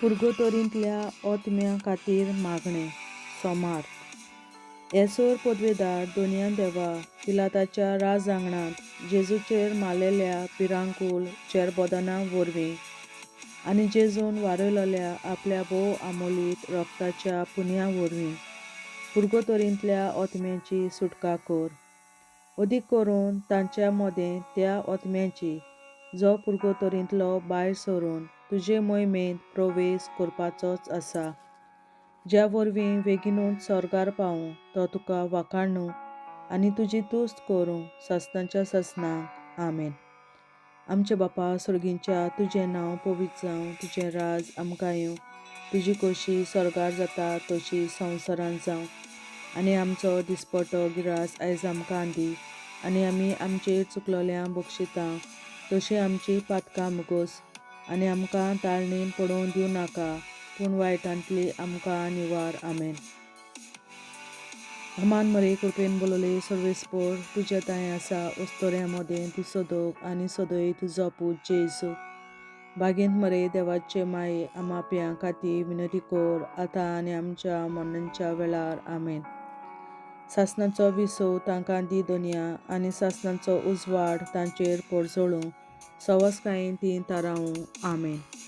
पुर्गोतोरींतल्या ओतम्या खातीर मागणें, सोमार. येसोर पदवेदार दोनया देवा, पिलाताच्या राजांगणांत जेजूचेर मारलेल्या भिरांकूळ चेरबोदना वरवीं आनी जेजून वारयलोल्या आपल्या भोव आमोलीत रोगताच्या पुनया वरवीं पुर्गोतोरींतल्या ओतम्याची सुटका कर. अदीक करून तांच्या मदें त्या ओतम्याची जो पुर्गोतोरींतलो भायर सरून तुजे मोहिमेंत प्रवेश करपाचोच आसा, ज्या वरवीं बेगीनूच स्वर्गार पावूं तो तुका वाखाणू आनी तुजी तुस्त करूं ससनाच्या ससनाक. आमेन. आमचे बापा सर्गींच्या, तुजें नांव पवित्र जावं, तुजें राज आमकां येवं, तुजी खोशी स्वर्गार जाता तशी संवसारांत जावं. आनी आमचो दिसपटो गिरास आयज आमकां दी, आनी आमी आमचेर चुकलोल्या बक्षिता तशी आमची पातकां मुगोस, आनी आमकां ताळणीन पडोवन दिवं नाका, पूण वायटांतली आमकां निवार. आमेन. अमान मरे कृपेन बोलले सर्वेस्पोर, तुज्या तांय आसा उस्तोऱ्या मदें तूं सदोग आनी सदय तुजो पूत जेजू. बागेंत मरे देवाचे माये, आमाप्यां खातीर विनंती कर आतां आनी आमच्या मरणाच्या वेळार. आमेन. सासणाचो विसव तांकां दी दोनया, आनी सासणाचो उजवाड तांचेर पोरजळूं, सवसकायेन तीं तारावूं. आमेन.